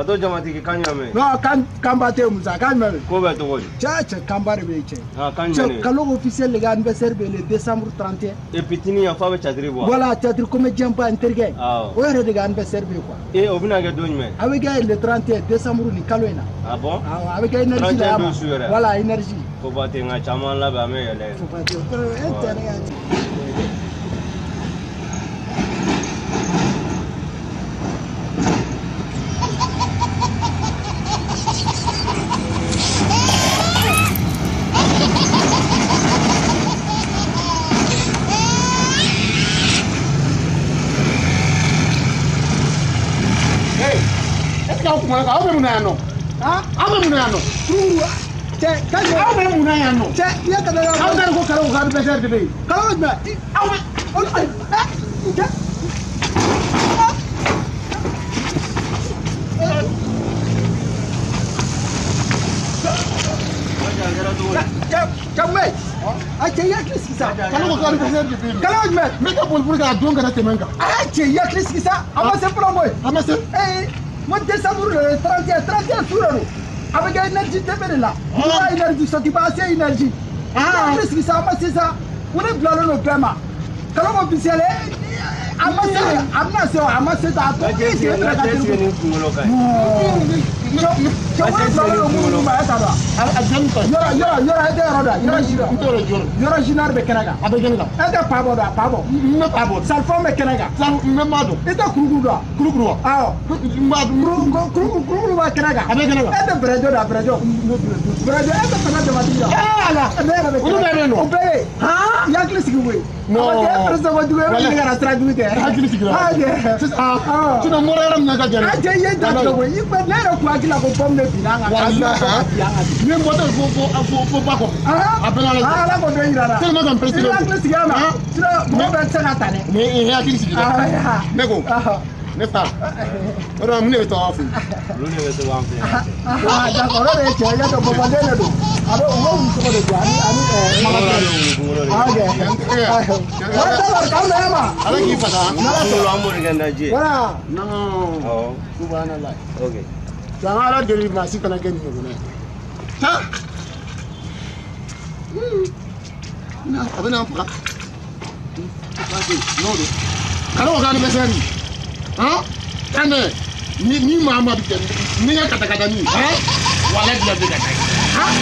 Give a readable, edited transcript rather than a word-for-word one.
Fato jamatigi kan jumɛn? Non, kan kanba tɛ Musa, kan jumɛn bɛ? Ko bɛ cogo di? Cɛ cɛ kanba de bɛ yen cɛ. Ah, kan jumɛn Cɛ de bɛ? Kalo officiel de ka anniversaire bɛ le décembre 31. E pitini yan f'a bɛ catiri bɔ. Voilà, théâtre comédien ba n terikɛ. Awɔ. O yɛrɛ de ka anniversaire bɛ yen quoi. E o bɛna kɛ don jumɛn? A bɛ kɛ le 31 décembre nin kalo in na. Ah bon? Awɔ, a bɛ kɛ énergie la 31 yan don su yɛrɛ. Voilà, énergie. Ko ba tɛ n ka caman labɛn an bɛ yɛlɛ. Faut pas dire. E tɛ ne ka Est ce que aw kumana kan aw bɛ mun na yan nɔ? Ah, Aw bɛ mun na yan nɔ? Kurukuru. Cɛ, kan jumɛn? Aw bɛ mun na yan nɔ? Cɛ, i ye ka Aw t'a dɔn ko kalo ko anniversaire de bɛ yen. Kalo jumɛn? Aw bɛ Olu ayi, ɛ, cɛ. Cɛ, cɛ mun bɛ yen? A cɛ i hakili sigi sa. Kalo ko anniversaire de bɛ yen. Kalo jumɛn? N bɛ ka boli pour que a don kana tɛmɛ n kan. A cɛ i hakili sigi sa. A ma se fɔlɔ koyi. A ma se. Ee, n ko décembre le 31, 31 su de don. A bɛ kɛ énergie TV de la. N ko énergie Sotiba se énergie. I hakili sigi sa, a ma se sa. Ko ne bilalen don bɛɛ ma. Kalo ko officiel a ma se, a bɛna se o, a ma se ta a to. N ka E cɛ cɛ sigi e n ka fɛnɛ ka cɛ teli sigi koyi. ni kunkolo ka ɲi. Cɛ cɛ ko ne bilalen don minnu ma e t'a dɔn wa? A jamu ka ɲi. Yɔrɔ yɔrɔ yɔrɔ e tɛ yɔrɔ dɔn yɔrɔ si N dɔn. t'o yɔrɔ jɔrɔ. Yɔrɔ jinari bɛ kɛnɛ kan. A bɛ kɛnɛ kan. E tɛ pa bɔ dɔn a pa bɔ. N bɛ pa bɔ. Salifɔn bɛ kɛnɛ kan. San n bɛ ma dɔn. E tɛ kurukuru dɔn. Kurukuru wa? Awɔ. N b'a dɔn. Kurukuru kurukuru b'a kɛnɛ kan. A bɛ kɛnɛ kan. E tɛ bɛrɛjɔ dɔn a bɛrɛjɔ. Bɛrɛjɔ e tɛ fana jamatigi dɔn. Ee ala. Ne yɛrɛ bɛ Olu bɛɛ bɛ yen nɔ. O bɛɛ bɛ yen. I hakili sigi koyi. Non. A ma kɛ e président kojugu ye, e bɛ ɲini ka na sira jugu tɛ. Hakili sigira. Ah, cɛ. Sisan Ah. sinon n bɔra yɔrɔ min na ka gɛlɛn. Ah, cɛ i ye da tigɛ koyi. I bɛ ne yɛrɛ kun hakili la ko bɔmu de binna an kan. Walahi. K'a bin an kan. Ni n bɔtɔ fo fo fo fo ba kɔfɛ. Ah. A bɛɛ n'Ala cɛ. Ah, Ala k'o dɔ yira n na. Tellement que n pressé I hakili sigi a ma. Ah. Sinon mɔgɔ bɛɛ tɛ se ka ta dɛ. Mais i hakili sigira. Ah, Ne ko ah. ne fa. O de la mun de bɛ to aw fɛ yen? Olu de bɛ se k'an fɛ yan. Ah, d'accord, o de ye cɛ ye, y'a dɔn bɔbɔden de don. A bɛ u bɛ wulu tɔgɔ de di ani ani Kunkolo de wulu kunkolo de. Ah, ok. Voilà, d'accord, k'an bɛn ma. Ala k'i fasa. Kunkolo an b'o de kɛ daji ye. Voilà. Non. Awɔ. Subhanallah. Ok. Jɔn an Ala deli maa si kana kɛ nin ɲɔgɔnna ye. Taa. Na a bɛna n faga. N'o don. Kalo ko anniversaire. Han? Kan dɛ. Ni ni maa ma bi kɛ ni ka katakatani. Han? Walahi bila bɛ ka taa. Han?